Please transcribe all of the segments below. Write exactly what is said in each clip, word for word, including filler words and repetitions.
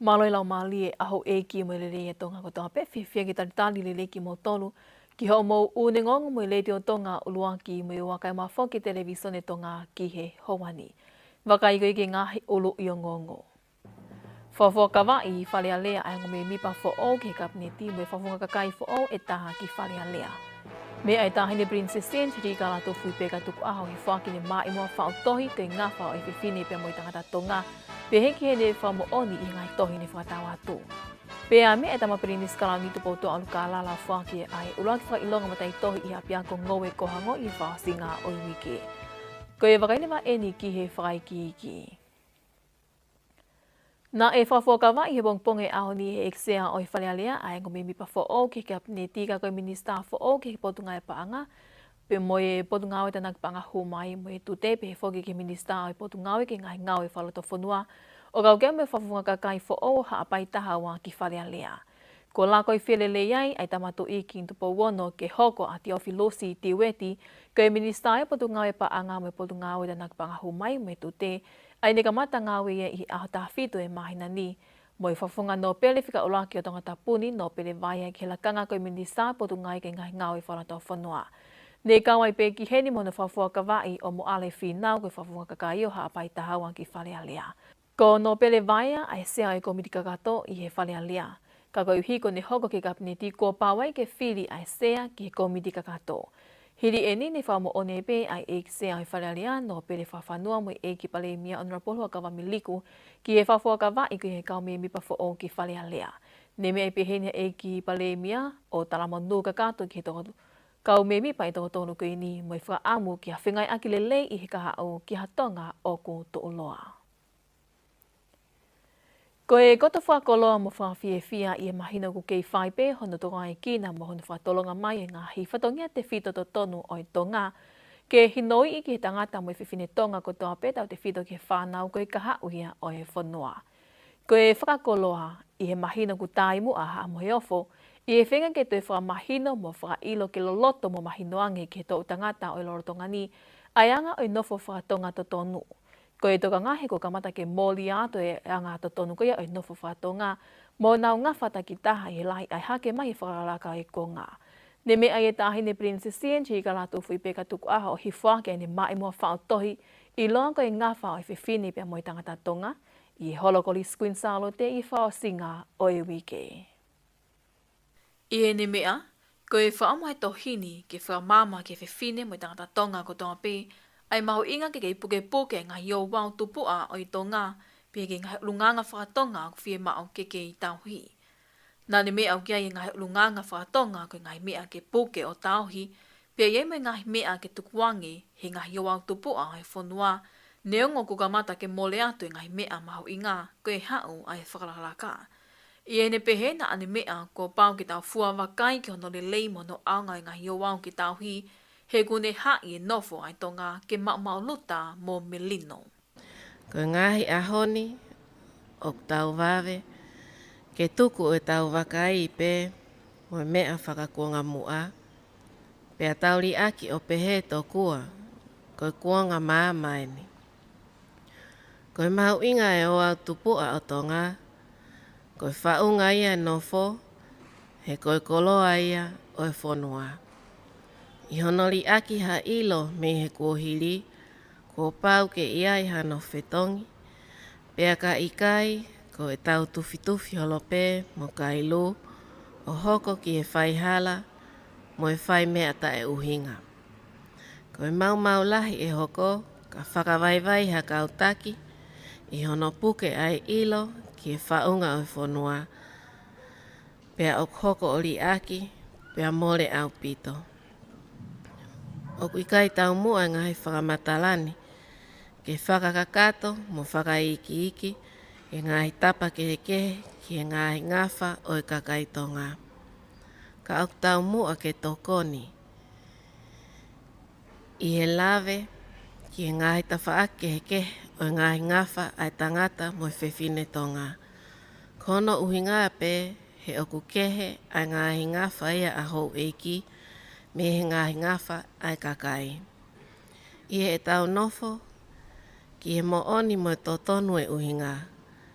Mālō e laumālie ʻa houʻeiki mo e lelei ʻa Tonga kotoa pē, fiefia ke talitali lelei kimoutolu ki hoʻomou ʻū neongo mo e Letiō Tonga ʻUluaki mo e Ua kae ʻumaʻā foki e Televisone Tonga ki he houa ni. Vakai ko ia ki he ngaahi ʻuluʻi ongoongo. Fakafuakavaʻi ʻi Fale Alea ʻa e ongo mēmipa foʻou ki he Kapineti mo e fakafofonga kakai foʻou ʻe taha ki Fale Alea. Meʻa e Taʻahine Pilinisesi Angelika Lātūfuipeka Tukuʻaho ʻi he foaki ʻene maʻimoa faʻu tohi ko e Ngafa ʻo e Fefine pea mo e Tangata Tonga, pehē ki heʻene fakamoʻoni ʻi he ngaahi tohi ne fakatau atu. Pea meʻa e Tama Pilinisi Kalauni Tupoutoʻa ʻUlukalala ʻo foaki ʻa e ʻuluaki fakaʻilonga mataʻitohi ʻi he ʻApiako Ngoue Kohango ʻi he fakaʻosinga ʻo e uike. Ko e vakai leva ʻeni ki he fakaikiiki. Naʻe fakafuakavaʻi he pongipongi ʻo e ʻaho ni ʻe he ʻEiki Sea ʻo e Fale Alea ʻa e ongo mēmipa foʻou ki he Kapineti, ka ko e Minisitā foʻou ki he Potungāue Paʻanga pea mo e Potungāue Tānaki Paʻanga Hū Mai mo e Tute, pehē foki ki he Minisitā ʻo e Potungāue ki he Ngaahi Ngāue Fakalotofonua, ʻo kau ki ai mo e fakafofonga kakai foʻou ʻo Haʻapai Taha Ua ki Fale Alea. Kuo laka ʻo fie lelei ai ʻa e Tama Tuʻi Kingi Tupou Ono ke hoko ʻa Tiofilusi Tiueti ko e Minisitā ʻo e Potungāue Paʻanga mo e Potungāue Tānaki Paʻanga Hū Mai mo e Tute, ʻa ia ne kamata ngāue ia ʻi he ʻaho taha fitu ʻo e māhina ni, mo e fakafofonga nōpele fika ʻuluaki ʻo Tongatapu ni, Nōpele Vaea, ki he lakanga ko e Minisitā Potungāue ki he Ngaahi Ngāue Fakalotofonua. Ne kau ai pē ki heni mo hono fakafuakavaʻi ʻo Moʻale Fīnau ko e fakafofonga kakai ʻo Haʻapai Taha Ua ki Fale Alea. Ko Nōpele Vaea ʻa e Sea ʻo e Kōmiti Kakato ʻi he Fale Alea. Ka koeʻuhi ko ʻene hoko ki he Kapineti, kuo pau ai ke fili ʻa e Sea ki he Kōmiti Kakato. Hili ʻeni ne fakamoʻoni pē ʻa e ʻEiki Sea ʻo e Fale Alea, Nōpele Fakafanua mo e ʻEiki Palēmia ʻOnalapolo Huʻakavameiliku, ki he fakafuakavaʻi ko ia ʻe he kau mēmipa foʻou ki Fale Alea. Ne meʻa pē heni ʻa e ʻEiki Palēmia ʻo talamonū kakato ki he toko-, kau mēmipa ʻe toko tolu ko eni, mo e fakaʻamu ki ha fengāueʻaki lelei ʻi he kahaʻu ki ha Tonga ʻoku tuʻuloa. Ko e koto fakakoloa mo fakafiefia ʻi he mahino ʻoku kei fai pē hono tokangaekina mo hono fakatolonga mai e ngaahi fatongia tefito totonu ʻo e Tonga, ke hinoiʻi ki he tangata mo e fefine Tonga kotoa pē, tautefito ki he fānau ko e kahaʻu ia ʻo e fonua. Ko e fakakoloa, ʻi he mahino ʻoku tāimuʻa Haʻa Moheofo, ʻi he feinga ke toe fakamahino mo fakaʻilo ke loloto mo mahino ange ki he toʻu tangata ʻo e lolotonga ni ʻa e anga ʻo e nofo faka-Tonga totonu. Ko e tokanga he kuo kamata ke mole atu e anga totonu ko ia ʻo e nofo faka-Tonga, mo nau ngafa takitaha ʻi he lahi ʻa e hake mai e fakalakalaka ʻo e kuonga. Ne meʻa ai e Taʻahine Pilinisesi Angelika Lātūfuipeka Tukuʻaho ʻo hifo ʻaki ʻene maʻimoa faʻu tohi ʻiloa ko e Ngafa ʻo e Fefine pea mo e Tangata Tonga, ʻi he holo Kolisi Kuini Sālote ʻi he fakaʻosinga ʻo e uike. ʻI heʻene meʻa, ko e fakaʻamu ʻa e tohi ni ke fakamaama ki he fefine mo e tangata Tonga kotoa pē ʻa e mahuʻinga ke kei pukepuke e ngaahi ouau tupuʻa ʻo e Tonga, pea ki he ngaahi ʻulungaanga faka-Tonga ʻoku fiemaʻu ke kei tauhi. Naʻa ne meʻa ʻoku ʻi ai e ngaahi ʻulungaanga faka-Tonga ko e ngaahi meʻa ke puke ʻo tauhi, pea ʻi ai mo e ngaahi meʻa ke tukuange he ngaahi ouau tupuʻa ʻo e fonua, neongo kuo kamata ke mole atu e ngaahi meʻa mahuʻinga ko e haʻu ʻa e fakalakalaka. ʻI heʻene pehē, naʻa ne meʻa kuo pau ke tau fua vakai ki hono lelei mo hono ʻaonga e ngaahi ouau ke tauhi, he ʻoku ne haʻi e nofo ʻa e Tonga ke maʻumaʻuluta mo melino. Ko e ngaahi ʻaho ni ʻoku tau vave ke tuku ʻetau vakai pē mo e meʻa fakakuonga muʻa, pea tau liʻaki ʻo pehē tokua ko e kuonga maama eni. Ko e mahuʻinga e ouau tupuʻa ʻo Tonga, ko e faʻunga ia e nofo, he ko e koloa ia ʻo e fonua. ʻI hono liʻaki ha ʻilo mei he kuohili, kuo pau ke ʻi ai hano fetongi, pea ka ʻikai, ko ʻetau tufitufi holo pē mo kailū, ʻo hoko ki he faihala mo e fai meʻa taʻeʻuhinga. Ko e maumau lahi ʻe hoko, ka fakavaivai ha kau taki ʻi hono puke ʻa e ʻilo ki he faʻunga ʻo e fonua, pea ʻoku hoko ʻo liʻaki, pea mole ʻaupito. ʻOku ʻikai taumuʻa e ngaahi fakamatala ni ke fakakakato mo fakaikiiki e ngaahi tapa kehekehe ki he ngaahi ngafa ʻo e kakai Tonga. Ka ʻoku taumuʻa ke tokoni ʻi he lave ki he ngaahi tafaʻaki kehekehe ʻo e ngaahi ngafa ʻa e tangata mo e fefine Tonga. Ko hono ʻuhinga pē he ʻoku kehe ʻa e ngaahi ngafa ia ʻa houʻeiki mei he ngaahi ngafa ʻa e kakai. ʻI heʻetau nofo ki he moʻoni mo e totonu e ʻuhinga,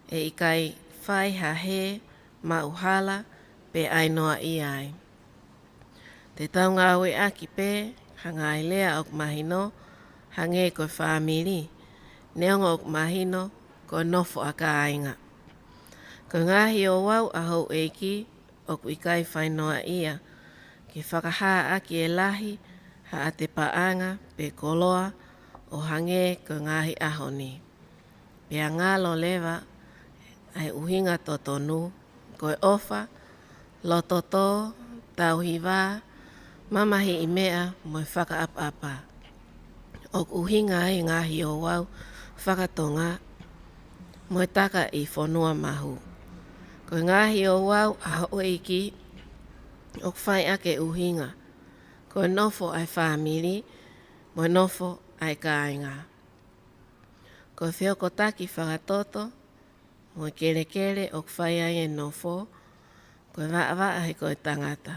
ʻe ʻikai pai ha hē, maʻuhala, pe ʻai noaʻia ai. Te tau ngāueʻaki pē ha ngaahi lea ʻoku mahino, hangē ko e fāmili, neongo ʻoku mahino ko e nofo ʻa kāinga. Ko e ngaahi ouau ʻa houʻeiki ʻoku ʻikai fai noaʻia ke fakahā ʻaki e lahi haʻate paʻanga pe koloa ʻo hangē ko e ngaahi ʻaho ni. Pea ngalo leva ʻa e ʻuhinga totonu, ko e ʻofa, lototō, tauhi vā, mamahiʻi meʻa mo e fakaʻapaʻapa. ʻOku ʻuhinga ai e ngaahi ouau fakatonga mo e taka ʻi fonua mahu. Ko e ngaahi ouau ʻa houʻeiki ʻoku fai ʻaki e ʻuhinga, ko e nofo ʻa e fāmili mo e nofo ʻa e kāinga. Ko e fehokotaki fakatoto mo e kelekele ʻoku fai ai e nofo, ko e vaʻavaʻa he ko e tangata.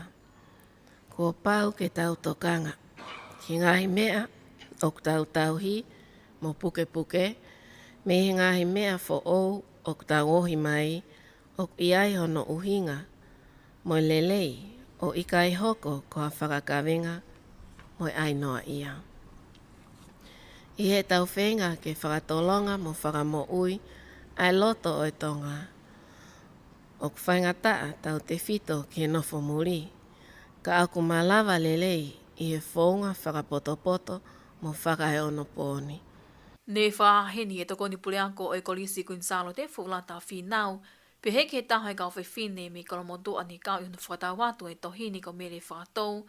Kuo pau ke tau tokanga ki he ngaahi meʻa ʻoku tau tauhi mo pukepuke, mei he ngaahi meʻa foʻou ʻoku tau ohi mai, ʻoku ʻi ai hono ʻuhinga mo e lelei, ʻo ʻikai hoko ko ha fakakavenga mo e ʻai noaʻia. ʻI heʻetau feinga ke fakatolonga mo fakamoʻui ʻa e loto ʻo e Tonga, ʻoku faingataʻa tautefito ki he nofo muli, ka ʻoku malava lelei ʻi he founga fakapotopoto mo fakaeonopooni. Ne fakahā heni ʻe he Tokoni Puleako ʻo e Kolisi Kuini Sālote, Fuʻulata Fīnau, pehē ki he taha ʻo e kau fefine mei Kolomotuʻa ne kau ʻi hono fakatau atu e tohi ni, ko Mele Fakatou,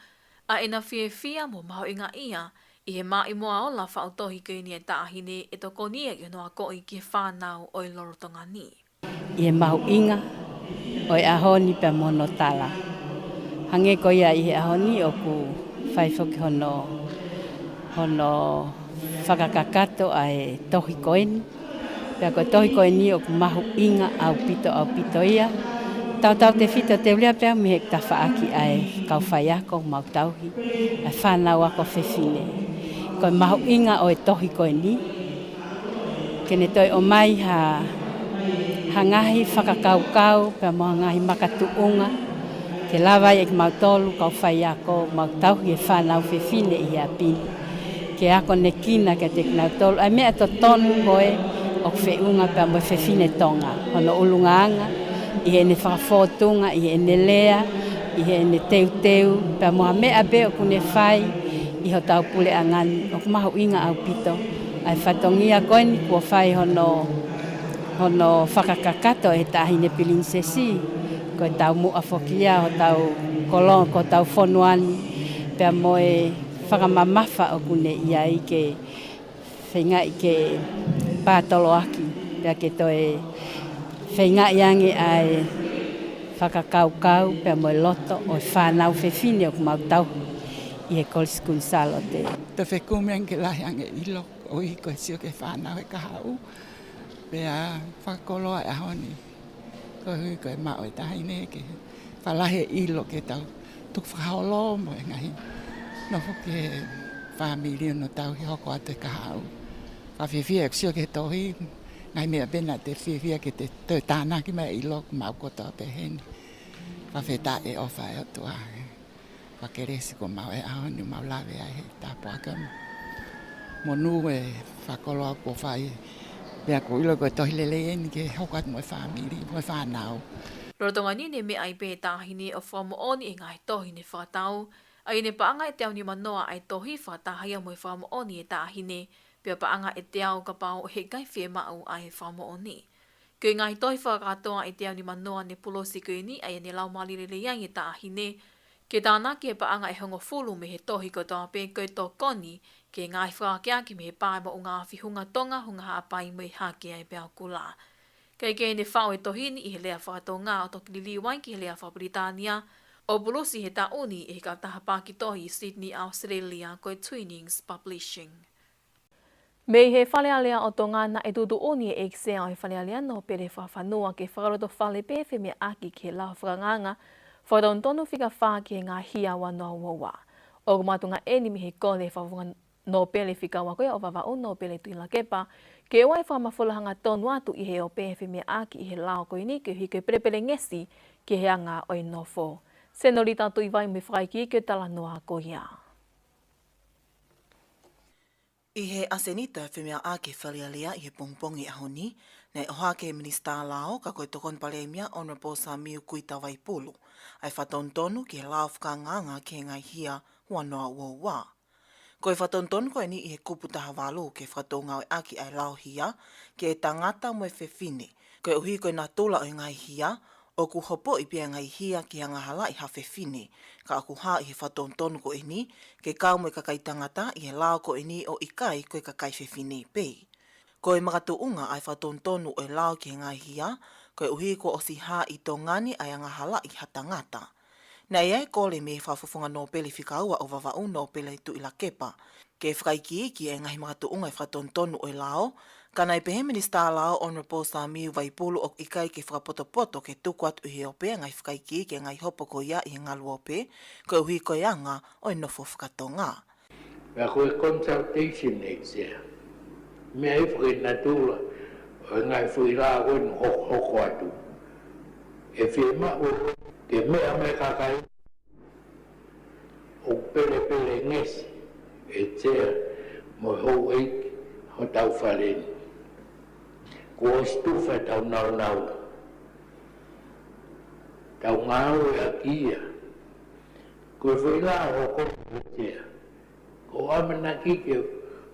ʻa ʻena fiefia mo mahuʻingaʻia ʻi he maʻimoa ola faʻu tohi ko eni ʻa e taʻahine, ʻe tokoni ia ʻi hono akoʻi ki he fānau ʻo e lolotonga ni. ʻI he mahuʻinga ʻo e ʻaho ni pea mo hono tala. Hangē ko ia ʻi he ʻaho ni ʻoku fai foki hono, hono fakakakato ʻa e tohi ko eni. Pea ko e tohi ko eni ʻoku mahuʻinga ʻaupito, ʻaupito ia. Tautautefito te u lea pē au mei he tafaʻaki ʻa e kau faiako ʻoku mau tauhi, ʻa e fānau ako fefine. Ko e mahuʻinga ʻo e tohi ko eni, ke ne toe ʻomai ha, ha ngaahi fakakaukau, pea mo ha ngaahi makatuʻunga, ke lava ai ʻe kimautolu kau faiako ʻoku mau tauhi e fānau fefine ʻi he ʻapi ni, ke akonekina kiate kinautolu ʻa e meʻa totonu ko ē ʻoku feʻunga pea mo e fefine Tonga, hono ʻulungaanga ʻi heʻene fakafōtunga, ʻi heʻene lea, ʻi heʻene teuteu, pea mo ha meʻa pē ʻoku ne fai ʻi hotau puleʻanga ni. ʻOku mahuʻinga ʻaupito ʻa e fatongia ko eni kuo fai hono, hono fakakakato ʻe he Taʻahine Pilinisesi, ko e taumuʻa foki ia hotau kolo-, ko hotau fonua ni, pea mo e fakamamafa ʻoku ne ʻi ai ke feingaʻi ke pātoloaki, pea ke toe feingaʻi ange ʻa e fakakaukau pea mo e loto ʻo e fānau fefine ʻoku mau tauhi ʻi he Kolisi Kuini Sālote. Toe fekumi ange ke lahi ange ʻilo, ʻo i ko e sio ki he fānau he kahaʻu, pea fakakoloa e ʻaho ni. Koeʻuhi ko e maʻu e taʻahine ke fakalahi e ʻilo ke tau tukufakaholo mo e ngaahi nofo ki he fāmili ʻo nau tauhi hoko atu e kahaʻu. Fakafiefia ʻeku sio ki he tohi, ngaahi meʻa pē naʻa te fiefia ke te toe tānaki mai e ʻilo ʻoku maʻu kotoa pē heni. Fakafetaʻi, ʻofa ʻa e ʻOtua. Fakakelesi kuo maʻu e ʻaho ni, mau lave ai he tāpuaki mo e monū e fakakoloa kuo fai. Pea ʻoku ou ʻilo ko e tohi lelei eni ke hoko atu mo e fāmili, mo e fānau. Lolotonga ni ne meʻa ai pē e taʻahine ʻo fakamoʻoni e ngaahi tohi ne fakatau, ʻa ia ne paʻanga ʻe teau nima noa ʻa e tohi fakataha ia mo e fakamoʻoni e taʻahine, pea paʻanga ʻe teau kapau he ʻikai fiemaʻu ʻa e fakamoʻoni. Ko e ngaahi tohi fakakātoa ʻe teau nima noa ne pulusi ko eni, ʻa ia ne laumālie lelei ai e taʻahine, ke tānaki e paʻanga ʻe hongofulu mei he tohi kotoa pē ko e tokoni ki he ngaahi fakaakeake mei he pā ʻo e moʻunga afi Hunga Tonga, Hunga Haʻapai mo e Hake ʻa e Peau Kula. Kae kehe ne faʻu e tohi ni ʻi he lea fakatonga ʻo toki liliu ai ki he lea fakapilitānia, ʻo pulusi he taʻu ni ʻe he kautaha paaki tohi ʻi Sydney, ʻAositelēlia, ko e Twinings Publishing. Mei he Fale Alea ʻo Tonga, naʻe tuʻutuʻuni e ʻEiki Sea ʻo e Fale Alea, Nōpele Fakafanua, ke fakalotofale pē femeʻaʻaki ki he lao fakangaanga fakatonutonu fika fā ki he ngaahi ua noa ua ua. ʻOku makatuʻunga eni mei he kole fakafofonga nōpele fika ua ko ia ʻo Vavaʻu, Nōpele Tuʻilakepa, ke ʻoua ʻe fakamafola hangatonu atu ʻi he ope e femeʻaʻaki ʻi he lao ko eni koeʻuhi ko e pelepelengesi ki he anga ʻo e nofo. Senolita Tuʻivai mo e fakaikiiki ʻo e talanoa ko ia. ʻI he ʻasenita femeʻaʻaki Fale Alea ʻi he pongipongi ʻaho ni, naʻe ʻohake ʻe he Minisitā Lao, ka ko e Tokoni Palēmia Honourable Samiu Kuita Vaipulu, ʻa e fakatonutonu ki he lao fakaangaanga ki he ngaahi hia ua noa ua ua. Ko e fakatonutonu ko eni ʻi he kupu taha valu ke fakatōngāueʻaki ʻa e lao hia ki he tangata mo e fefine, koeʻuhi ko e natula ʻo e ngaahi hia, ʻoku hopoʻi pē ʻa e ngaahi hia ki he angahalaʻi ha fefine, ka ʻoku hā ʻi he fakatonutonu ko eni ke kau mo e kakai tangata ʻi he lao ko eni ʻo ʻikai ko e kakai fefine pē. Ko e makatuʻunga ʻa e fakatonutonu ʻo e lao ki he ngaahi hia, koeʻuhi kuo ʻosi hā ʻi Tonga ni ʻa e angahalaʻi ha tangata. Naʻe ʻi ai e kole mei he Fakafofonga Nōpele fika ua ʻo Vavaʻu, Nōpele Tuʻilakepa, ke fakaikiiki e ngaahi makatuʻunga e fakatonutonu ʻo e lao, ka naʻe pehē ʻe he Minisitā Lao Honourable Samiu Vaipulu ʻoku ʻikai ke fakapotopoto ke tuku atu ʻi he ope e ngaahi fakaikiiki e ngaahi hopo ko ia ʻi he ngaluope, koeʻuhi ko e anga ʻo e nofo fakatonga. Pea ko e consultation ʻe Sea, meʻa ʻi he foʻi natula ʻo e ngaahi foʻi lao ko eni hokohoko atu, ʻe fiemaʻu ke meʻa mai e kakai ʻoku pelepelengesi ʻe Sea mo e houʻeiki hotau fale ni. Kuo ʻosi tufa ʻetau nāunau, tau ngāueʻaki ia. Ko e foʻi lao hokohoko ʻe Sea, ko e ʻamanaki ke,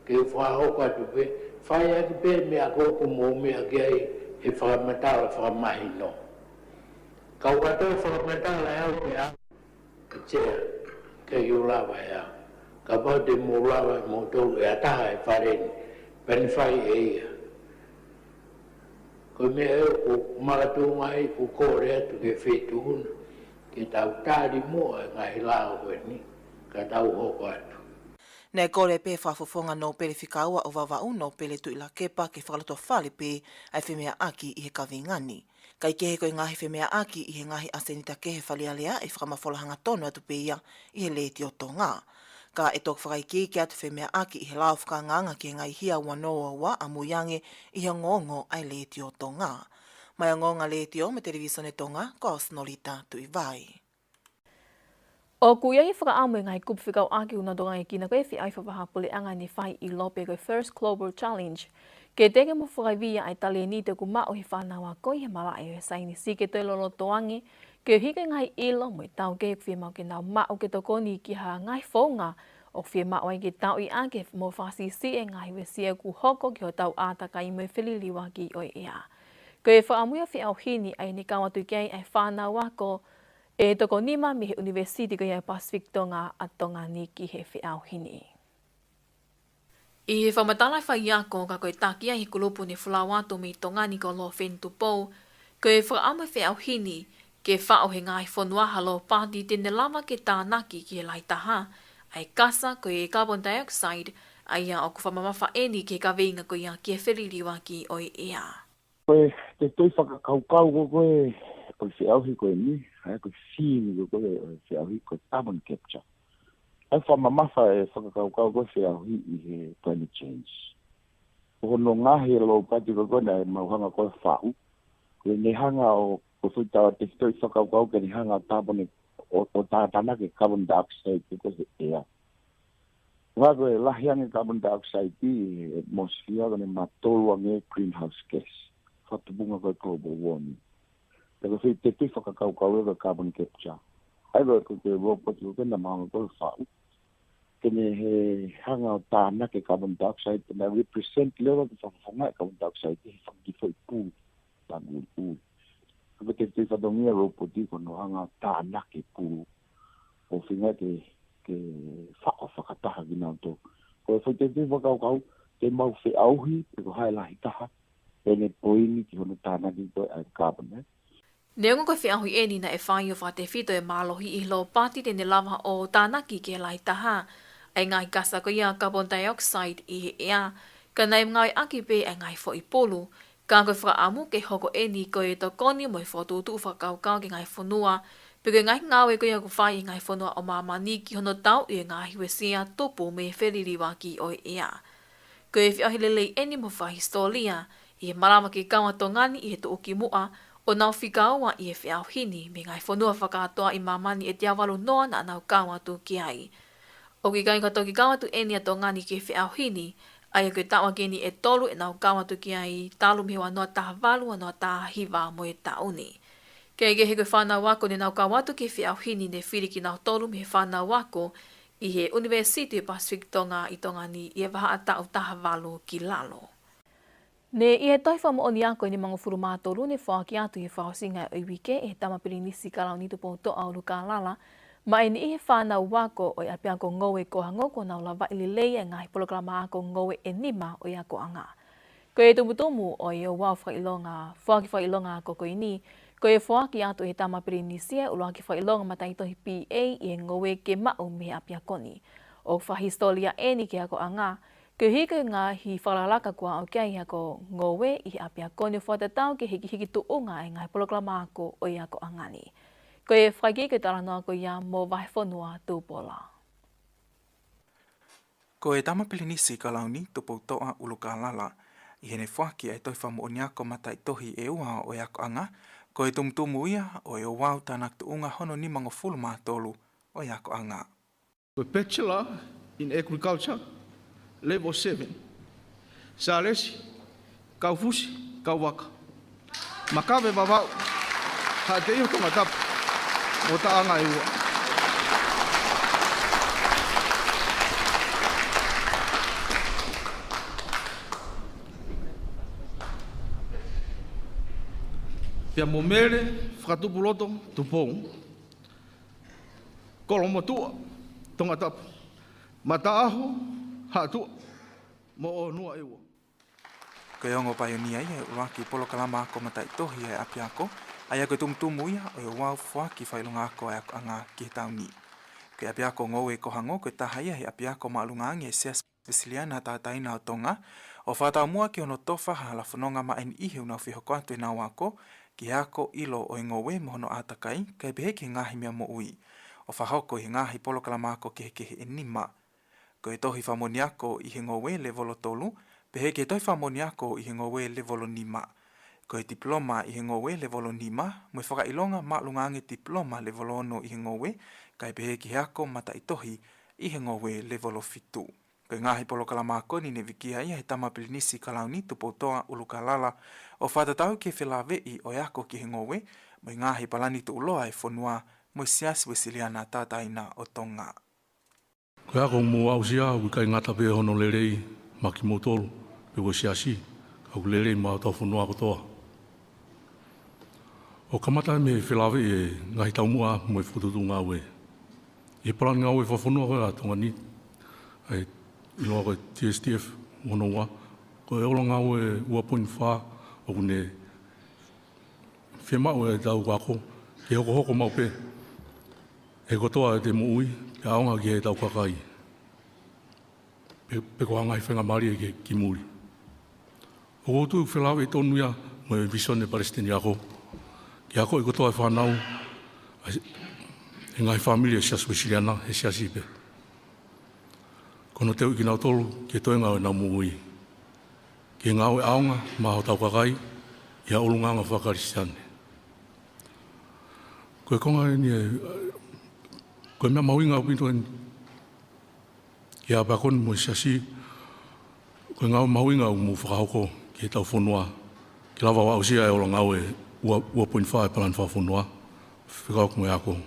ke fakahoko atu pē, fai ʻaki pē meʻa ko ē ʻoku mou meʻa ki ai he fakamatala fakamahino. Ka ʻoku ʻi ai e fakamatala ʻe au pē ʻa Sea, ʻikai ke u lava ʻe au. Kapau te mou lava ʻe moutolu ʻe ʻatā e fale ni, pea ne fai ʻe ia. Ko e meʻa ē ʻoku makatuʻunga ai ʻeku kole atu ki he Feituʻu na, ke tau tali muʻa e ngaahi lao ko eni, ka tau hoko atu. Naʻe kole pē ʻe he Fakafofonga Nōpele fika ua ʻo Vavaʻu, Nōpele Tuʻilakepa, ke fakalotofale pē ʻa e femeʻaʻaki ʻi he kaveinga ni. Kaekehe ko e ngaahi femeʻaʻaki ʻi he ngaahi ʻasenita kehe Fale Alea ʻe fakamafola hangatonu atu pē ia ʻi he Letiō Tonga. Ka ʻe toki fakaikiiki atu e femeʻaʻaki ʻi he lao fakaangaanga ki he ngaahi hia ua noa ua ua ʻamui ange ʻi he ongoongo ʻa e Letiō Tonga. Mei he Ongoongo Letiō mo e Televīsone Tonga, ko au Senolita Tuʻivai. ʻOku ʻi ai e fakaʻamu ʻa e ngaahi kupu fekauʻaki ʻoku nau tokanga ki he kinautolu ʻoku feʻauhi fakavahaʻapuleʻanga ʻi he faʻahi ʻi Lope, ko e First Global Challenge, ke teke mo fakaivia ʻa e talēniti ʻoku maʻu ʻe he fānau ako ʻi he malaʻe ʻo e saienisi ke toe loloto ange, koeʻuhi ko e ngaahi ʻilo mo e taukei ʻoku fiemaʻu ke nau maʻu ke tokoni ki ha ngaahi founga ʻoku fiemaʻu ai ke tauʻi ʻaki mo fakasiʻisiʻi e ngaahi uesia ʻoku hoko ki hotau ʻātakai mo e feliliuaki ʻo e ʻea. Ko e fakaʻamu ia ʻo e feʻauhi ni ʻa ia naʻe kau atu ki ai ʻa e fānau ako ʻe toko nima mei he ʻUnivēsiti ko ia ʻo e Pasifiki Tonga ʻa Tonga ni ki he feʻauhi ni. ʻI he fakamatala ʻa e faiako, ka ko e taki ia ʻi he kulupu naʻe folau atu mei Tonga ni ko Lofeni Tupou, ko e fakaʻamu ʻo e feʻauhi ni ke faʻu ʻe he ngaahi fonua ha lōpati te ne lava ke tānaki ki he lahi taha ʻa e kasa ko e carbon dioxide, ʻa ia ʻoku fakamamafa eni ki he kaveinga ko ia ki he feliliuaki ʻo e ʻea. Ko e tefitoʻi fakakaukau ko ē ʻo e feʻauhi ko eni, ʻa ia ko e theme ko ē ʻo e feʻauhi ko e carbon capture. ʻA ia fakamamafa e fakakaukau ko ē ʻo e feʻauhi ʻi he climate change. Ko hono ngaohi e lōpati ko ē naʻa mau hanga ko ē ʻo faʻu, ko ʻene hanga ʻo, ko e foʻi tefitoʻi fakakaukau ke ne hanga ʻo carbon ʻo, ʻo tātānaki e carbon dioxide ko ē he ʻea. Ko e lahi ange e carbon dioxide ʻi he atmosphere, ko ʻene matolu ange e greenhouse gas, fakatupunga ko ē global warming. Pea ko e foʻi tefitoʻi fakakaukau ē ko e carbon capture. ʻA ia ko e, ko e, ko e lōpati ko ē naʻa mau hanga ko ē ʻo faʻu, ke ne hanga ʻo tānaki e carbon dioxide, pea naʻe represent leva ki he fakafofonga e carbon dioxide he fanga kiʻi foʻi pulu tānaki ʻuli. Ka ko e tefitoʻi fatongia e lōpati ko hono hanga ʻo tānaki e pulu ʻo feinga ke, ke faʻo fakataha kinautolu. Ko e foʻi tefitoʻi fakakaukau, te mau feʻauhi pe ko hai e lahi taha, pea ne poini ki hono tānaki ko ē ʻa e carbon, ē? Neongo ko e feʻauhi eni naʻe fai ʻo fakatefito e mālohi ʻi he lōpati te ne lava ʻo tānaki ki he lahi taha ʻa e ngaahi kasa ko ia carbon dioxide ʻi he ʻea, ka naʻe ngāueʻaki pē ʻa e ngaahi foʻi pulu, ka ko e fakaʻamu ke hoko eni ko e tokoni mo e fokotuʻutuʻu fakakaukau ki he ngaahi fonua, pe ko e ngaahi ngāue ko ia ʻoku fai ʻe he ngaahi fonua ʻo māmani ki hono tauʻi e ngaahi uesia tupu mei he feliliuaki ʻo e ʻea. Ko e feʻauhi lelei ʻeni mo fakahisitōlia, ʻi he malava ke kau ʻa Tonga ni ʻi he tuʻukimuʻa ʻo nau fika ua ʻi he feʻauhi ni mei he ngaahi fonua fakakātoa ʻi māmani ʻe teau valu noa naʻa nau kau atu ki ai. ʻOku ʻikai ke toki kau atu ʻeni ʻa Tonga ni ki he feʻauhi ni, ʻa ia ko e taʻu ʻeni ʻe tolu ʻenau kau atu ki ai talu mei he ua noa taha valu, ua noa taha hiva mo e taʻu ni. Kehekehe, ko e fānau ako ne nau kau atu ki he feʻauhi ni ne fili kinautolu mei he fānau ako ʻi he ʻUnivēsiti Pacific Tonga ʻi Tonga ni ʻi he vahaʻa taʻu taha valu ki lalo. Ne ʻi he tohi fakamoʻoni ako ʻe nimangofulu mā tolu ne foaki atu ʻi he fakaʻosinga ʻo e uike ʻe he Tama Pilinisi Kalauni Tupoutoʻa ʻUlukalala, maʻa e niʻihi fānau ako ʻo e ʻApiako Ngoue Kohango kuo nau lavaʻi lelei e ngaahi polokalama ako ngoue ʻe nima ʻo e akoʻanga. Ko e tumutumu ʻo e ouau fakaʻilonga, foaki fakaʻilonga ako ko eni, ko e foaki atu ʻe he Tama Pilinisi e ʻuluaki fakaʻilonga mataʻitohi B A ʻi he ngoue ke maʻu mei he ʻapiako ni. ʻOku fakahisitōlia ʻeni ki he akoʻanga, koeʻuhi ko e ngaahi fakalakalaka kuo aʻu ki ai e ako ngoue ʻi he ʻapiako ni, ʻo fakatatau ki he hikihiki tuʻunga e ngaahi polokalama ako ʻo e akoʻanga ni. Ko e fakaikiiki ʻo e talanoa ko ia mo Vahefonua Tupola. Ko e Tama Pilinisi Kalauni Tupoutoʻa ʻUlukalala, ʻi heʻene foaki ʻa e tohi fakamoʻoni ako mataʻitohi ʻe ua ʻo e akoʻanga, ko e tumutumu ia ʻo e ouau tānaki tuʻunga hono nimangofulu mā tolu ʻo e akoʻanga. Ko e Bachelor in Agriculture, Level seven, Sālesi Kaufusi Kauvaka, Makave Vavaʻu Haʻateiho Tongatapu, mo Taʻanga ʻe ua. Pea mo Mele Fakatupuloto Tupou, Kolomotuʻa Tongatapu, Mataʻaho Haʻatuʻa, mo ʻOnua ʻe ua. Ko e ongo paionia ia ʻo e ʻuluaki polokalama ako mataʻitohi ʻa e ʻapiako, ʻa ia ko e tumutumu ia ʻo e ouau foaki fakaʻilonga ako ʻa e akoʻanga ki he taʻu ni. Ko e ʻApiako Ngoue Kohango ko e taha ia he ʻapiako māʻolunga ange ʻa e Siasi Uēsiliana Tauʻatāina ʻo Tonga, ʻo fakataumuʻa ki hono tofa ha hala fononga maʻa e niʻihi ʻoku nau fie hoko atu ʻenau ako ki he ako ʻilo ʻo e ngoue mo hono ʻātakai, kae pehē ki he ngaahi meʻa moʻui, ʻo fakahoko ʻi he ngaahi polokalama ako kehekehe ʻe nima. Ko e tohi fakamoʻoni ako ʻi he ngoue levolo tolu, pehē ki he tohi fakamoʻoni ako ʻi he ngoue levolo nima. Ko e tipiloma ʻi he ngoue levolo nima, mo e fakaʻilonga māʻolunga ange tipiloma levolo ono ʻi he ngoue, kae pehē ki he ako mataʻitohi ʻi he ngoue levolo fitu. Ko e ngaahi polokalama ako ni ne vikia ia ʻe he Tama Pilinisi Kalauni Tupoutoʻa ʻUlukalala, ʻo fakatatau ki he felāveʻi ʻo e ako ki he ngoue mo e ngaahi palani tuʻuloa ʻa e fonua mo e Siasi Uēsiliana Tauʻatāina ʻo Tonga. Ko e ako ʻoku mou aʻusia ʻoku ʻikai ngata pē hono lelei maʻa kimoutolu pe ko e siasi, ka ʻoku lelei maʻa hotau fonua kotoa. ʻOku kamata mei he felāveʻi e ngaahi taumuʻa mo e fokotuʻutuʻu ngāue. ʻI he palani ngāue fakafonua ko ē ʻa Tonga ni, ʻa ia ʻoku ʻiloa ko e T S T F hono ua, ko e ola ngāue ua poini fā ʻoku ne fiemaʻu ʻetau ako ke hokohoko maʻu pē he kotoa ʻete moʻui, pea ʻaonga ki heʻetau kakai, pe, pe ko ha ngaahi faingamālie ki, ki muli. ʻOku ou tui ʻoku felāveʻi tonu ia mo e visone ʻa e Palesiteni Ako, ke akoʻi kotoa e fānau ʻa e, e ngaahi fāmili ʻo e Siasi Uēsiliana he siasi pē, ko hono teuʻi kinautolu ki he toenga ʻo ʻenau moʻui, ke ngāue ʻaonga maʻa hotau kakai ʻi ha ʻulungaanga faka-Kalisitiane. Ko e konga ʻeni ē, ko e meʻa mahuʻinga ʻaupito ʻeni ki he ʻapiako ni mo e siasi, ko e ngāue mahuʻinga ʻoku mou fakahoko ki heʻetau fonua, ke lava ʻo aʻusia e ola ngāue ua, ua poini fā e palani fakafonua, fekauʻaki mo e ako.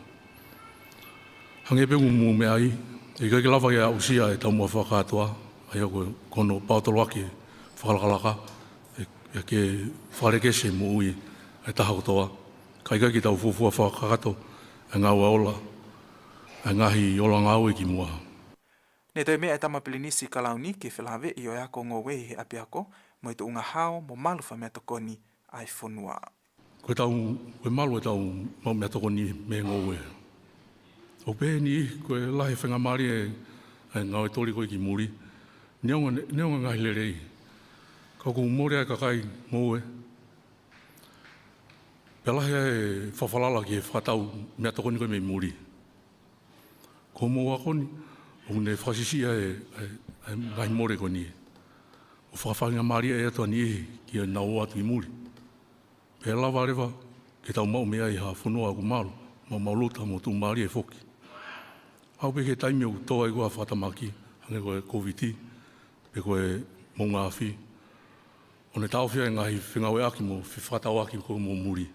Hangē pē ko hoʻomou meʻa ai, ʻe ʻikai ke lava ia ʻo aʻusia e taumuʻa fakakātoa, ʻa ia ko, ko hono paotoloaki e fakalakalaka, ʻe, ʻe ke fakalekesi e moʻui ʻa e taha kotoa, ka ʻikai ke tau fuofua fakakakato e ngāue ola, e ngaahi ola ngāue kimuʻa. Ne toe meʻa e Tama Pilinisi Kalauni ki he felāveʻi ʻo e ako ngoue ʻi he ʻapiako, mo e tuʻunga hao mo malu fakameʻatokoni ʻa e fonua. Ko ʻetau, ko e malu ʻetau maʻu meʻatokoni mei he ngoue. ʻOku pehē ʻe niʻihi ko e lahi e faingamālie ʻa e ngāue toli ko ē ki muli, neongo, neongo e ngaahi lelei, ka ʻoku mole ʻa e kakai ngoue, pea lahi ʻa e fakafalala ki he fakatau meʻatokoni ko ē mei muli. Ko hoʻomou ako ni, ʻoku ne fakasiʻisiʻi ʻa e, ʻa e, ʻa e ngaahi mole ko eni. ʻo fakafaingamālieʻi atu ʻa e niʻihi ke nau ō atu ʻi muli. Pea lava leva ke tau maʻu mei ai ha fonua ʻoku malu, maʻumaʻuluta mo tuʻumālie foki. Aʻu pē ki he taimi ʻoku tō ai ʻa e fakatamaki, hangē ko e Kōviti, pe ko e moʻunga afi, ʻo ne taʻofi ʻa e ngaahi fengāueʻaki mo fefakatauʻaki ko ē mo muli.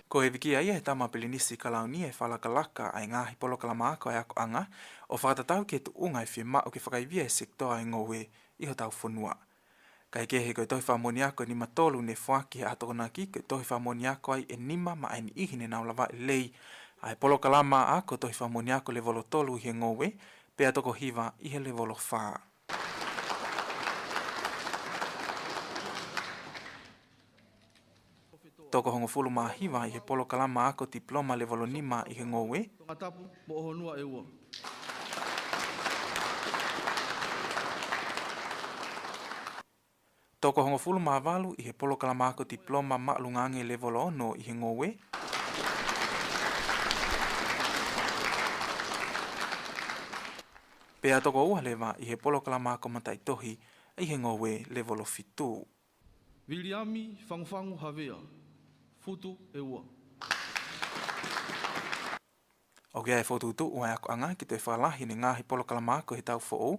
Ko e vikia ia ʻe he Tama Pilinisi Kalauni e fakalakalaka ʻa e ngaahi polokalama ako ʻa e akoʻanga, ʻo fakatatau ki he tuʻunga ʻe fiemaʻu ke fakaivia e sekitoa ʻo e ngoue ʻi hotau fonua. Kae kehe, ko e tohi fakamoʻoni ako ʻe nima tolu ne foaki he ʻaho Tokonaki, ko e tohi fakamoʻoni ako ia ʻe nima maʻa e niʻihi ne nau lavaʻi lelei ʻa e polokalama ako tohi fakamoʻoni ako levolo tolu ʻi he ngoue, pea toko hiva ʻi he levolo fā. Toko hongofulu mā hiva ʻi he polokalama ako tipiloma levolo nima ʻi he ngoue. Tongatapu mo ʻOhonua ʻEua. Toko hongofulu mā valu ʻi he polokalama ako tipiloma māʻolunga ange levolo ono ʻi he ngoue. Pea toko ua leva ʻi he polokalama ako mataʻitohi ʻi he ngoue levolo fitu. Viliami Fangufangu Havea, Futu ʻEua. ʻOku ʻi ai e fokotuʻutuʻu ʻa e akoʻanga ke toe fakalahi ʻene ngaahi polokalama ako he taʻu foʻou,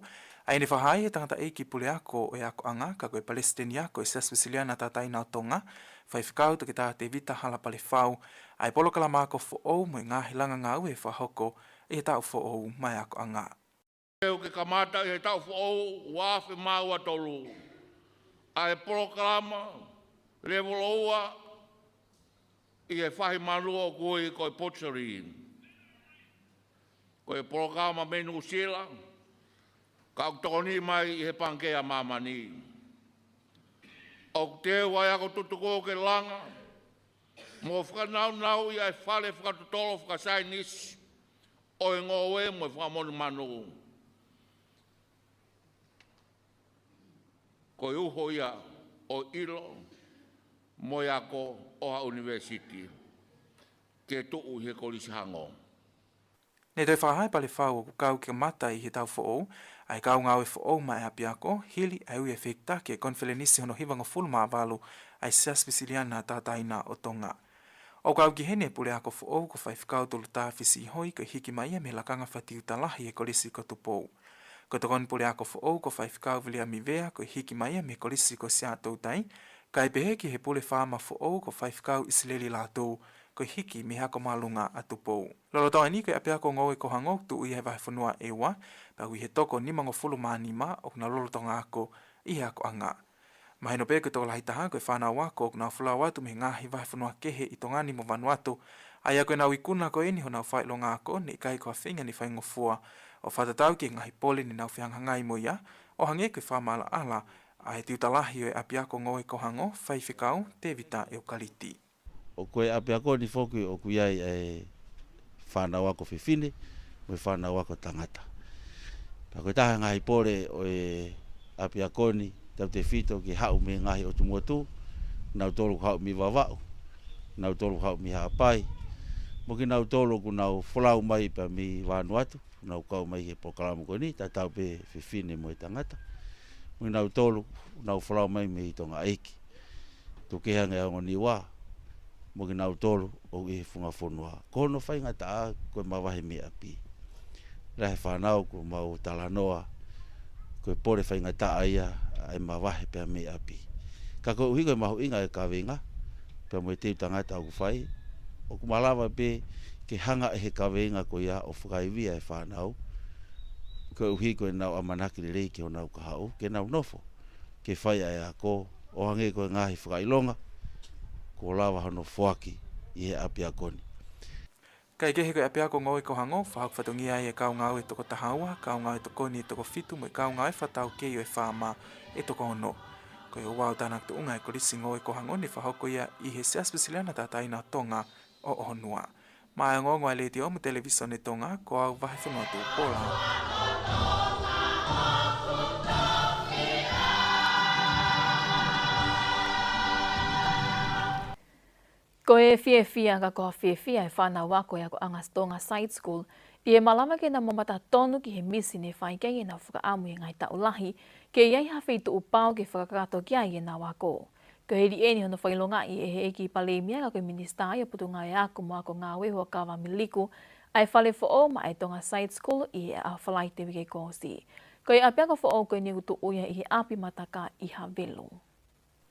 ʻa ia ne fakahā ʻe he tangataʻeiki puleako ʻo e akoʻanga, ka ko e Palesiteni Ako ʻo e Siasi Uēsiliana Tauʻatāina ʻo Tonga, Faifekau Toketā Tēvita Hala Palefau, ʻa e polokalama ako foʻou mo e ngaahi langa ngāue ʻe fakahoko ʻi he taʻu foʻou maʻa e akoʻanga. ʻOku kamata ʻi he taʻu foʻou ua afe mā ua tolu ʻa e polokalama levolo ua ʻi he fahi manu ʻoku ui ko e butchery. Ko e polokalama mei Nuʻusila, ka ʻoku tokoni mai ʻi he Pangikē ʻa Māmani. ʻOku teu ʻa e ako tutuku ke langa mo fakanaunauʻi ʻa e fale fakatotolo fakasaienisi ʻo e ngoue mo e fakamonumanu. Ko e uho ia ʻo e ʻilo mo e ako ʻo ha ʻunivēsiti ke tuʻu ʻi he Kolisi Hango. Ne toe fakahā ʻe Palefau ʻoku kau ke kamata ʻi he taʻu foʻou ʻa e kau ngāue foʻou maʻa e ʻapiako, hili ʻa e ui ʻe he fehikitaki ʻa e konifelenisi hono hivangofulu mā valu ʻa e Siasi Uēsiliana Tauʻatāina ʻo Tonga. ʻOku kau ki heni e puleako foʻou ko Faifekau Tolutā Fisiʻihoi, ko e hiki mai ia mei he lakanga fakatiuta lahi ʻi he Kolisi ko Tupou. Ko e tokoni puleako foʻou ko Faifekau Viliami Vea, ko e hiki mai ia mei he Kolisi ko Siaʻatoutai, kae pehē ki he pule faama foʻou ko Faifekau ʻIsileli Lātū, ko e hiki mei he Ako Māʻolunga ʻa Tupou. Lolotonga ni, ko e ʻApiako Ngoue ko Hango ʻoku tuʻu ʻi he vahefonua ʻEua, pea ʻoku ʻi he toko nimangofulu mā nima ʻoku nau lolotonga ako ʻi he akoʻanga. Mahino pē ko e tokolahi taha ko e fānau ako ʻoku nau folau atu mei he ngaahi vahefonua kehe ʻi Tonga ni mo Vanuatu, ʻa ia ko ʻenau ikuna ko eni honau fakaʻilonga ako, ne ʻikai ko ha feinga ne faingofua ʻo fakatatau ki he ngaahi pole ne nau fehangahangai mo ia, ʻo hangē ko e fakamaʻalaʻala ʻa e tiuta lahi ʻo e ʻApiako Ngoue ko Hango, Faifekau Tēvita ʻEukaliti. ʻOku ko e ʻapiako ni foki ʻoku ʻi ai ʻa e fānau ako fefine mo e fānau ako tangata. Pea ko e taha e ngaahi pole ʻo e ʻapiako ni, tautefito ki he haʻu mei he ngaahi ʻotu motu, kinautolu ʻoku haʻu mei Vavaʻu, kinautolu ʻoku haʻu mei Haʻapai, mo kinautolu ʻoku nau folau mai pea mei Vanuatu, nau kau mai he polokalama ko eni, tatau pē fefine mo e tangata. Mo kinautolu ʻoku nau folau mai mei Tonga ʻEiki, Tuʻi Kehe ange ʻa Ongo Niua, mo kinautolu ʻoku ʻi he funga fonua. Ko hono faingataʻa ko e mavahe mei ʻapi. Lahi e fānau ʻoku mau talanoa, ko e pole faingataʻa ia ʻa e mavahe pea mei ʻapi. Ka koeʻuhi ko e mahuʻinga e kaveinga, pea mo e teu tangata ʻoku fai, ʻoku malava pē ke hanga ʻe he kaveinga ko ia ʻo fakaivia e fānau, koeʻuhi ko ʻenau ʻamanaki lelei ki honau kahaʻu, ke nau nofo ke fai ʻa e ako, ʻo hangē ko e ngaahi fakaʻilonga kuo lava hono foaki ʻi he ʻapiako ni. Kae kehe, ko e ʻApiako Ngoue ko Hango, fakahoko fatongia ai e kau ngāue ʻe toko taha ua, kau ngāue tokoni ʻe toko fitu, mo e kau ngāue fakataukei ʻo e faama ʻe toko ono. Ko e ouau tānaki tuʻunga e Kolisi Ngoue ko Hango ne fakahoko ia ʻi he Siasi Uēsiliana Tauʻatāina ʻo Tonga ʻo ʻOhonua. Maʻá e ongoongo ʻa e Letiō mo e Televīsone Tonga, ko au Vahefonua Tupola. Ko e fiefia ka ko ha fiefia e fānau ako ʻo e akoʻanga Tonga Side School ʻi he malava ke nau mamata tonu ki he misi ne fai ki ai ʻenau fakaʻamu ʻi he ngaahi taʻu lahi, ke ʻi ai ha feituʻu pau ke fakakakato ki ai ʻenau ako. Ko e hili ʻeni hono fakaʻilongaʻi ʻe he ʻEiki Palēmia ka ko e Minisitā ia ʻo e Potungāue Ako mo Ako Ngāue Huʻakavameiliku, ʻa e fale foʻou maʻa e Tonga Side School ʻi he ʻaho Falaite uike kuo ʻosi. Ko e ʻapiako foʻou ko eni ʻoku tuʻu ia ʻi he ʻapi Mataka ʻi Havelu.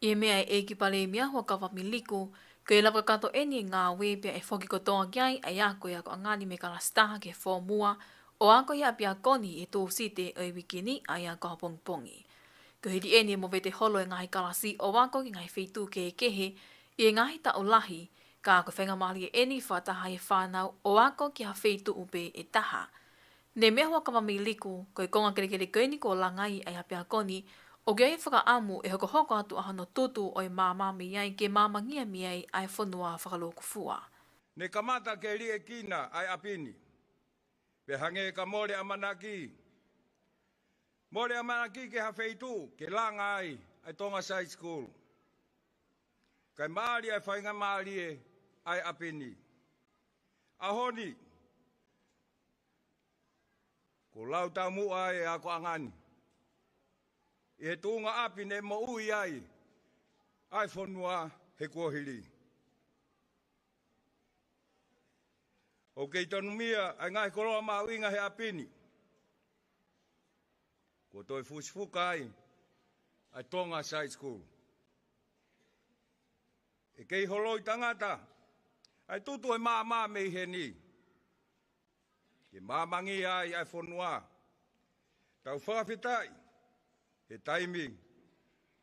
ʻI he meʻa ʻa e ʻEiki Palēmia Huʻakavameiliku, ko e lava kakato ʻeni e ngāue pea ʻe foki kotoa ki ai ʻa e ako ʻa e akoʻanga ni mei he kalasi taha ki he fōmua, ʻo ako ʻi he ʻapiako ni ʻi he Tūsite ʻo e uike ni ʻa ia ko ʻapongipongi. Ko e hili ʻeni e movete holo e ngaahi kalasi ʻo ako ki he ngaahi feituʻu kehekehe ʻi he ngaahi taʻu lahi, ka ko e faingamālie ʻeni fakataha ʻi he fānau ʻo ako ki ha feituʻu pē ʻe taha. Ne meʻa Huʻakavameiliku, ko e konga kelekele ko eni kuo langa ai ʻa e ʻapiako ni, ʻoku ʻi ai e fakaʻamu ʻe hokohoko atu ʻa hono tutu ʻo e maama mei ai ke maamangia mei ai ʻa e fonua fakalūkufua. Ne kamata ke liʻekina ʻa e ʻapi ni, pea hangē ka mole ʻamanaki. Mole ʻamanaki ki ha feituʻu ke langa ai ʻa e Tonga Side School. Kae maali ʻa e faingamālie ʻa e ʻapi ni. ʻAho ni, kuo lau taumuʻa ai e akoʻanga ni ʻi he tuʻunga ʻapi ne moʻui ai ʻa e fonua he kuohili. ʻOku kei tanumia ʻa e ngaahi koloa mahuʻinga he ʻapi ni. Kuo toe fusifuka ai ʻa e Tonga Side School. ʻE kei holoi tangata ʻa e tutu ʻo e maama mei heni, ke maamangia ai ʻa e fonua. Tau fakafetaʻi he taimi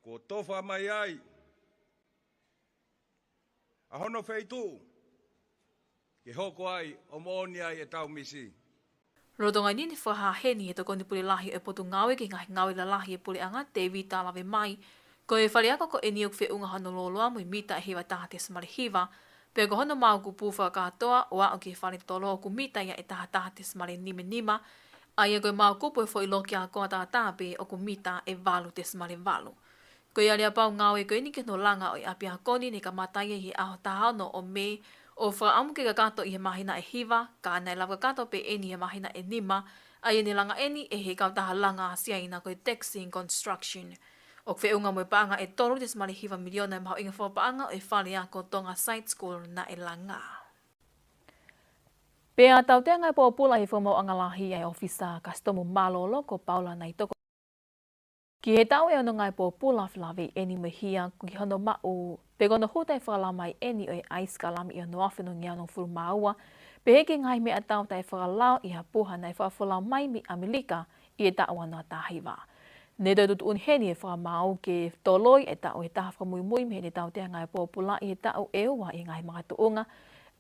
kuo tofa mai ai ʻa hono feituʻu ke hoko ai ʻo moʻoni ai ʻetau misi. Lolotonga eni ne fakahā heni ʻe he Tokoni Pule Lahi ʻo e Potungāue ki he Ngaahi Ngāue Lalahi ʻa e Puleʻanga, Tēvita Lavemai, ko e faleako ko eni ʻoku feʻunga hono lōloa mo e mita ʻe hiva taha tesimale hiva, pea ko hono maokupu fakakātoa ʻo aʻu ki he fale tolo ʻoku mita ia ʻe taha taha tesimale nima nima, ʻa ia ko e maokupu ʻo e foʻi loki ako ʻataʻatā pē ʻoku mita ʻe valu tesimale valu. Ko e aleapau ngāue ko eni ki hono langa ʻo e ʻapiako ni ne kamata ia ʻi he ʻaho taha ono ʻo Mē, ʻo fakaʻamu ke kakato ʻi he māhina ʻe hiva, ka naʻe lava kakato pē eni he māhina ʻe nima, ʻa ia ne langa eni ʻe he kautaha langa ʻa Siaina ko e Texin Construction. ʻOku feʻunga mo e paʻanga ʻe tolu tesimale hiva miliona e mahuʻinga fakapaʻanga ʻo e faleako Tonga Side School naʻe langa. Pea tautea ngāue pōpula ʻi he Fakamaauʻanga Lahi ʻa e ʻOfisa Kasitomu Mālōlō ko Paula Naitoko ki he taʻu ʻe ono ngāue pōpula, felāveʻi eni mo e hia ki hono maʻu pe ko hono hū taʻefakalao mai ʻeni ʻo e ʻaisi kalami ʻe ono afe onongeau hongofulu mā ua, pehē ki he ngaahi meʻatau taʻefakalao ʻi ha puha naʻe fakafolau mai mei ʻAmelika ʻi he taʻu ua noa taha hiva. Ne toe tuʻutuʻuni heni e fakamaau ke toloi e taʻu ʻe taha fakamuimui mei heʻene tautea ngāue pōpula ʻi he taʻu ʻe ua ʻi he ngaahi makatuʻunga,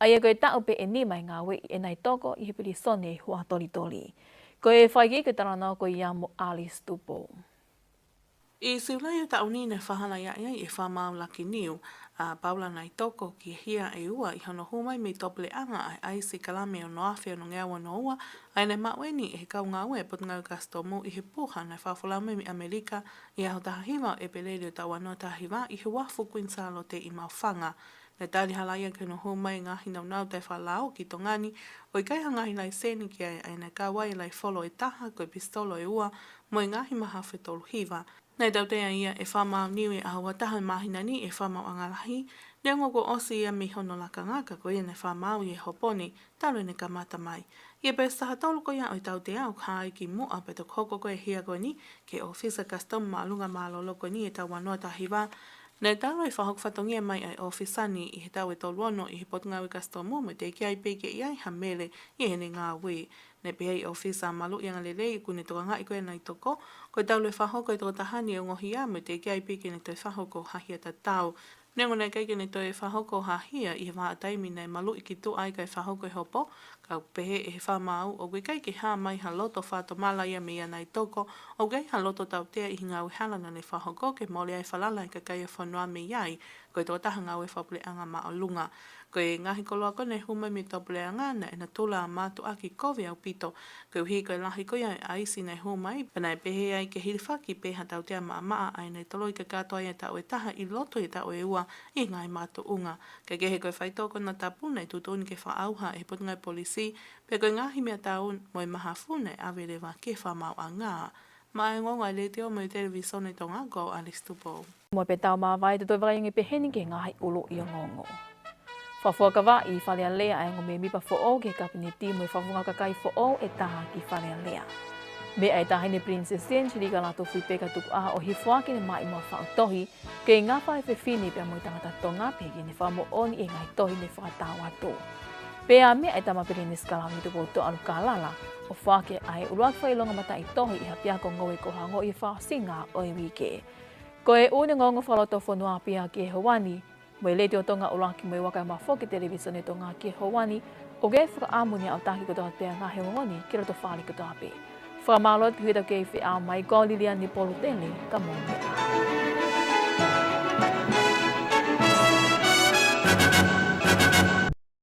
ʻa ia ko e taʻu pē ʻe nima e ngāue ʻa Naitoko ʻi he pilīsone ʻi Huʻatolitoli. Ko e fakaikiiki ʻo e talanoa ko ia mo Alice Tupou. ʻI Siulai ʻo e taʻu ni ne fakahalaʻi ai ʻe he fakamaau laki niu ʻa Paula Naitoko ki he hia ʻe ua ʻi hono hū mai mei tuʻapuleʻanga ʻa e ʻaisi kalami ʻe ono afe onongeau ono ua, ʻa ia naʻe maʻu eni ʻe he kau ngāue ʻa e Potungāue Kasitomu ʻi he puha naʻe fakafolau mai mei ʻAmelika ʻi he ʻaho taha hiva ʻo ʻEpeleli ʻo e taʻu ua noa taha hiva ʻi he uafu Kuini Sālote ʻi Maʻufanga. Naʻe tali halaia ki hono hū mai e ngaahi nāunau taʻefakalao ki Tonga ni, ʻo ʻikai ha ngaahi laiseni ki ai, ʻa ia naʻe kau ai e laifolo ʻe taha, ko e pisitolo ʻe ua, mo e ngaahi mahafu ʻe tolu hiva. Naʻe tautea ia ʻe he fakamaau niu ʻi he ʻaho ua taha ʻo e māhina ni ʻi he Fakamaauʻanga Lahi, neongo kuo ʻosi ia mei hono lakanga, ka ko ia naʻe fakamaau ʻi he hopo ni, talu ʻene kamata mai. ʻI he peesi taha tolu ko ia ʻo e tautea ʻoku hā ai ki muʻa pea toki hoko ko ē e hia ko eni ki he ʻOfisa Kasitomu Māʻolunga Mālōlō ko eni ʻi he taʻu ua noa taha hiva, naʻe talu e fakahoko fatongia mai ʻa e ʻōfisa ni ʻi he taʻu ʻe tolu ono ʻi he Potungāue Kasitomu mo e teʻeki ai pē ke ʻi ai ha mele ʻi heʻene ngāue. Naʻe pehē ʻe he ʻōfisa maluʻi angalelei ʻoku ne tokangaʻi ko ē ʻa Naitoko, ko e talu e fakahoko ʻa e tokotaha ni ʻo e ongohia mo e teʻeki ai pē ke ne toe fakahoko ha hia tatau. Neongo naʻe ʻikai ke ne toe fakahoko ha hia ʻi he vahaʻa taimi naʻe maluʻi ki tuʻa ai kae fakahoko e hopo, ka ʻoku pehē ʻe he fakamaau ʻoku ʻikai ke hā mai ha loto fakatomala ia meia Naitoko, ʻoku ʻi ai ha loto tautea ʻi he ngāue hala naʻa ne fakahoko ke mole ai e falala ʻa e kakai ʻo e fonua mei ai, ko e tokotaha ngāue fakapuleʻanga māʻolunga. Ko e ngaahi koloa ko ē naʻe hū mai mei tuʻapuleʻanga naʻe natula mātuʻaki kovi ʻaupito, koeʻuhi ko e lahi ko ia e ʻaisi naʻe hū mai, pea naʻe pehē ai ke hilifaki pē ha tautea maʻamaʻa ʻa ia naʻe toloi kakato ai e taʻu ʻe taha ʻi loto ʻi he taʻu ʻe ua ʻi he ngaahi makatuʻunga. Kae kehe, ko e faitoʻo konatapu naʻe tuʻutuʻuni ke fakaʻauha ʻe he Potungāue Polisi, pea ko e ngaahi meʻa tāuna mo e mahafu naʻe ʻave leva ki he fakamaauʻanga. Maʻá e ongoongo ʻa e Letiō mo e Televīsone Tonga, ko au Alice Tupou. Mo e pē tau māvae, te tau toe vakai ange pē heni ki he ngaahi ʻuluʻi ongoongo. Fakafuakava ʻi Fale Alea ʻa e ongo mēmipa foʻou ki he Kapineti mo e fakafofonga kakai foʻou ʻe taha ki Fale Alea. Meʻa e Taʻahine Pilinisesi Angelika Lātūfuipeka Tukuʻaho ʻo hifoaki ʻene maʻimoa faʻu tohi, Kei Ngafa e Fefine pea mo e Tangata Tonga, pea ke ne fakamoʻoni e ngaahi tohi ne fakatau atu. Pea meʻa e Tama Pilinisi Kalauni Tupoutoʻa ʻUlukalala ʻo foaki ʻa e ʻuluaki fakaʻilonga mataʻitohi ʻi he ʻapiako ngoue ko Hango ʻi he fakaʻosinga ʻo e uike. Ko e ʻū ongoongo fakalotofonua pē ia ki he ʻaho ni, mei he Letiō Tonga ʻUluaki mo e Vaka ʻo Mafoke Televīsone Tonga ki he ʻaho ni, ʻoku fakaʻamu ʻeni ʻa e ʻaho taki kotoa pē ʻa e ngaahi ongoongo ni ki loto fale kotoa pē. Fakamālō atu ki he tau kei feʻao mai, ko au Liliani Polutele, ka mou meʻa.